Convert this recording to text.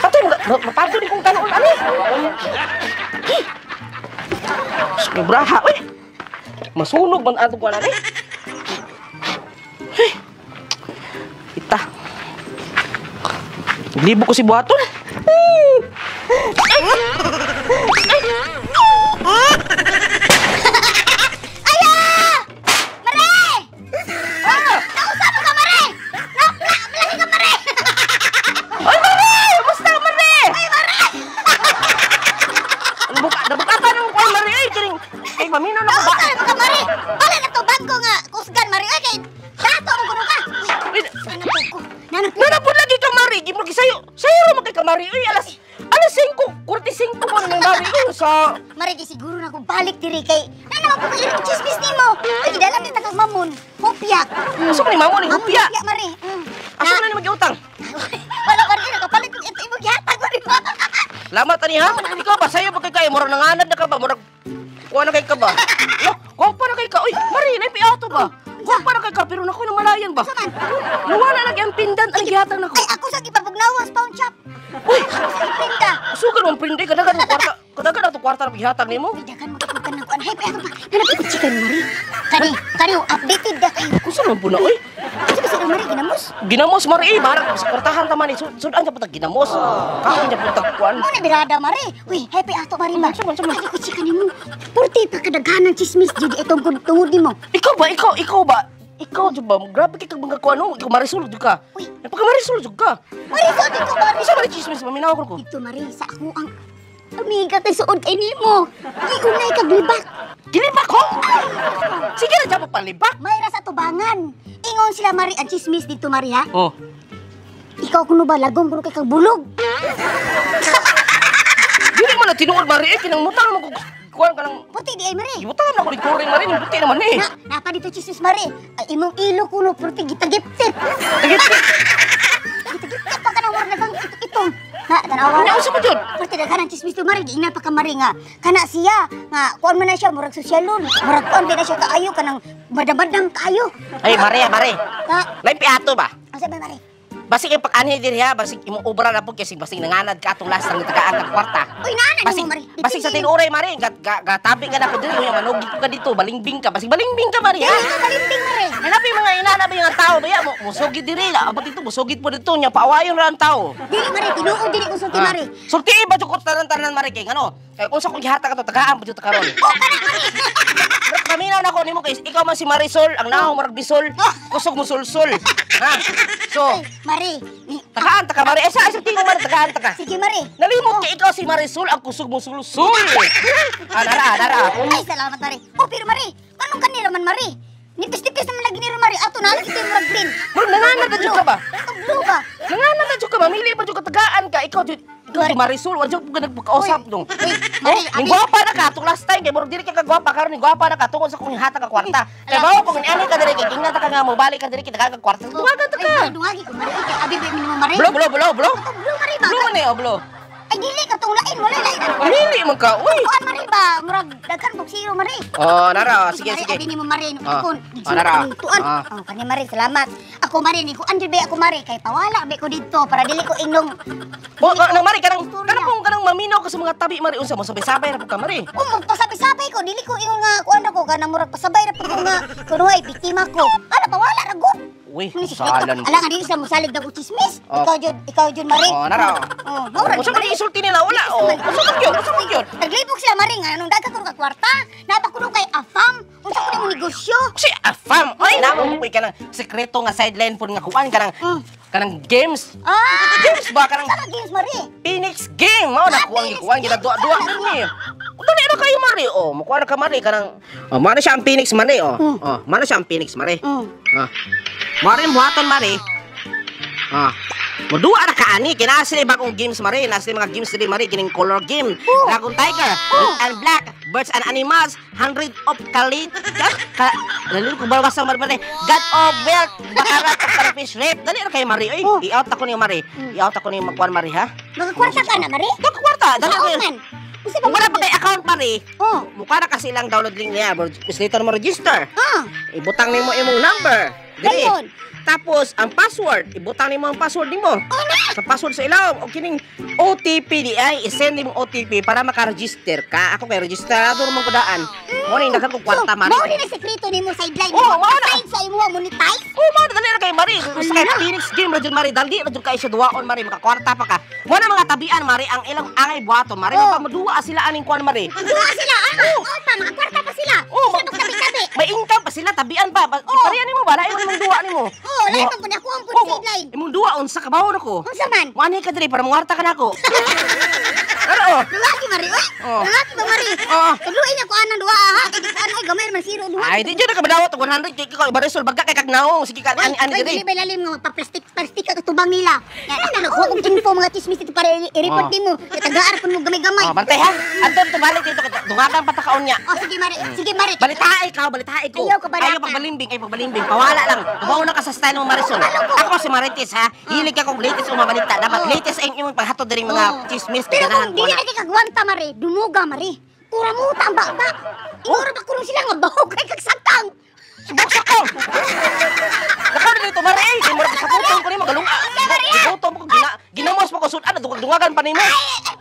Patay mo, mapagod din kong tanon ani. Sobraha, uy. Masunog man atong kuan ani. Hey. Ita. Libo ko si buhaton. Aya! Mare! Nausap ka, Mare! Malaki ka, Mare! Ay, Mare! Basta, Mare! Ay, Mare! Nabukatan ng kuan, Mare. Ay, kining kay mamino na ko ba? Nausap ka, Mare! Bala na to bangko nga kusgan, Mare. Ay, kay dato mo kuno ka. Uy, Nanapod ko. Nanapod. Nanapod lagi ka, Mare. Gimo sayo. Sayo ra man kay ka, Mare. Uy, alas 5:45 mo na Mare. Uy, sa Mare, di siguro na akong balik diri kay na naman po kayo chismis nimo. Ay, gidala ni takag mamon. Hupya. Asa man ni mamon ni hupya? Hupya, Mare. Asa man ni magiutang? Wala, Mare, nakapalit kong ito imong gihatag, Mare. Salamat ani ha. Ikaw ba sayo ba kay kay murag nanganad na ka ba? Murag kuha na kay ka ba? Lo, kuha na kay ka. Uy, Mare, nay piato ba? Kuha na kay ka pero nako namalayan ba? Sa man? Nawala lagi ang pindan ang gihatag nako. Ay, ako sa gipabugnawas pawn shop. Uy, Ako sa giprinda. sugal mong prinde kadagan ang kwarta. Kadagan ang kwarta na gihatag nimo. Ay, dagan mo kapag kanang kuan. Hay, piato pa. Nanapod ko chicken, Mare. Kani, kani, updated da kayo. Unsa man po na oy? Kasi kasi Mare, ginamos. Ginamos Mare, eh, barang sa kwartahan ta man eh. Sudan siya putag ginamos. Kaon siya putag kuan. Mo na birada, Mare. Uy, happy ato, Mare ba? Sama, sama. Ay, ko chika nimo. Purti pa kadaghanan chismis jud itong tungod nimo. Ikaw ba? Ikaw ba? Ikaw jud ba? Grabe kay kag mga kuan no. Ikaw Marisol jud ka. Uy. Pagka Marisol jud ka. Mare, suod ko, Mare. Unsa man chismis maminaw ko. Ito, Mare, sa ako ang amiga kay suod kay nimo. Giunay kag libak. Gilibak ko. Sige na jamo panlibak. Mayra sa tubangan. Ingon sila, Mare, ang chismis dito, Mare, ha? Oh. Ikaw kuno ba lagom kuno kay kag bulog? Dili man na tinuod Mare, eh kinang mutang mo ko kuan ka nang Puti di ay, Mare. Gibutang na ko ni kuring Mare, ning puti naman eh. Na, napa dito chismis, Mare. Ay, imong ilo kuno puti gitagiptip. Tagit. Gitagiptip pa ka nang warna kang itong. Na, tanawa. Ano unsa man jud? Pwerte daghan ang chismis to, Mare, giingnan pa ka, Mare, nga kana siya nga kuan man na siya murag sosyalon, murag kuan na siya kaayo kanang madam-madam kaayo. Ay Mare, Mare. Ka, Lain piato ba? asa ba, Mare? Basig ang pag-anhi diri ha, basig imong obra na pud kay basig nanganad ka atong last ang tagaan kag kwarta. Uy, naana Basig, nimo, Mare. basig sa tinuoray Mare, gatabi ka na ko diri, unya manugi ko ka dito, balingbing ka, basig balingbing ka Mare ha. Dili ka balimbing, Mare. Hanapin mga inana ba yung tao ba ya mo musugid diri la abot dito musugid po dito nya paawayon ra ang tao. Dili, Mare, tinuod dili kong sulti, Mare. Sulti ba jud ko tanan-tanan Mare kay ngano? Kay unsa kong gihatag ato tagaan pa jud ta karon. Oh, kana, Mare. Murag paminaw na ko nimo kay ikaw man si Marisol, ang naong murag bisol, kusog mo sulsul. Ha? So, Uy, Mare, ni, tagaan ta ka Mare. Eh sa sulti mo Mare tagaan ta ka. sige, Mare. Nalimot kay ikaw si Marisol ang kusog mo sulsul. Ah, nara, nara. Ay, salamat, Mare. Oh, pero Mare, anong kanila man, Mare? Nipis-nipis naman lagi ni Mare. Ato na lagi tayo murag green. Murag nanganad na jud ka ba? Ito blue ba? Nanganad na jud ka mamili pa jud ka tagaan ka ikaw jud. Ikaw si Marisol, wa jud ka nagpakausap dong. Uy, Mare, Oh, ning gwapa na ka atong last time kay murag dili ka kagwapa karon ning gwapa na ka tungod sa kung hatag ka kwarta. Kay bawo kung ani ka diri kay gingna ta ka nga mo balik ka diri kita ka kwarta. Duwagan ta ka. Ay, duwagi ko, Mare. Ay, abi ba mo, Mare? Blow blow blow blow. Ito blue, Mare ba? Blow man eh, oh, blow. Ay, dili ka tong lain, wala lain. Mamili man ka, uy. Kuan, Mare ba? Murag daghan kog zero, Mare. Oh, nara, sige Mare, sige. Abi nimo, Mare, Ah. ako. Ah, nara. Tuan. Ah. Oh, kani, Mare, salamat. Ako, Mare, ni kuan jud ba ako, Mare, kay pawala ba ko didto para dili ko ingnong. Oh, nang Mare kanang kanang pong kanang maminaw ka sa mga tabi Mare unsa mo sabay-sabay ra pud ka Mare. Oh, magpasabay-sabay ko, dili ko ingon nga kuan ako kanang murag pasabay ra pud ko nga kunuhay biktima ko. Ala pawala ra gud. Uy, Ano si salan. Ala nga dili sila mosalig daw og chismis. Oh. Ikaw jud, Mare. Oh, nara. Oh, mao ra. Unsa man isulti nila wala oh. Unsa man gyud? Unsa man gyud? Naglibog sila, Mare, nga anong daghang kuno ka kwarta. Napa kuno kay afam. Unsa kuno imong negosyo? Si afam. Ay, namo mo kanang sekreto nga sideline pud nga kuan kanang kanang games. Ah! Games ba kanang Sa games, Mare? Phoenix Game. Mao na kuang Phoenix gikuan Game. gina duwa-duwa ni. Dali ra kayo Mare oh. Mukuha na ka Mare kanang oh, mano siya ang Phoenix Mare oh. Oh, mano siya ang Phoenix Mare. Ah. Mare buhaton Mare. Ah. Moduwa ra ka ani kay naa sila bagong games Mare, naa sila mga games diri Mare kining color game, Dragon Tiger, Red and Black, Birds and Animals, 100 of Kalit, ka, dali ko balwasa Mare Mare, God of Wealth, Baccarat of Starfish Rape. Dali ra kayo Mare oy. I-out ako niyo Mare. I-out ako niyo magkuan Mare ha. Magakwarta ka na, Mare? Kwarta, dali Saan ko. man? Unsa ba Kung wala pa kay account Mare, Oh. mukha na kasi lang download link niya, gusto nito mo register. Ah. Ibutang nimo imong number. Dili. Dayon. Tapos ang password, ibutang nimo ang password nimo. Sa password sa ilawom o kining OTP di ay i-send nimo OTP para maka-register ka. Ako kay registrado man ko daan. Mo ning daghan kong kwarta, So, Mari. mao ni na sekreto nimo sideline. Oo, mao na. Aside sa imo monetize. Oh, mao dali ra kay Mari. Sa kay Phoenix Game ra jud, Mari. Dali ra jud kay siya duwaon, Mari, makakwarta pa ka. Mo na mga tabian, Mari, ang ilang angay buhaton, Mari. Oh. Mapamuduwa sila aning kuan, Mari. Duwa sila, ah. Oh, pa makakwarta pa sila. Oo, Sila magtabi-tabi. May income pa sila, tabian pa. Oo. Iparian nimo ba? Lain mo imong duwa nimo. Oh, lain man pud ako ang pud Oo, sideline. imong duwa unsa ka bawon ako. Unsa man? Muanhi ka diri para mangwarta ka nako. Ano oh? Lulaki Mari, oy. Oo. Lulaki ba Mari? Oo. Tudluin ako anang duwa ha. Kay di ano ay gamay man zero duwa. Ay, di jud na ka madawat og 100 kay ikaw Marisol bagka kay kagnaong. Sige ka Oy, ani ani oy, diri. dili ba lalim nga magpa-plastic plastic ka tubang nila. Yan, ano ko kung info mga chismis dito para i-report Oo. nimo. Kay tagaar pud mo gamay-gamay. Oh, bantay ha. Anton tubalik dito kay dungakan pa ta kaon niya. Oh, sige Mari, sige Mari. Balitae ka, balitae ko. Ayaw ka, baraka. Ayaw pagbalimbing, ayaw pagbalimbing. Pawala lang. Tubaw na ka sa style mo, Marisol. Ako si Marites, ha. Hilig ako latest o mabalita. Dapat Oo. latest ang imong paghatod diri mga Oo. chismis. Pero Ganahan kung ko dili na. na kay kagwanta Mari, dumuga Mari. Kuramuta ang baba. Ingora ba kurong sila nga bahog kay kagsantang. Subok ko. Nakaroon dito, Mari. Ay, di mo sa putong ko nimo galunga. Gibuto mo ko ginamos mo ko sudan, dungagan pa nimo. Ay, ay,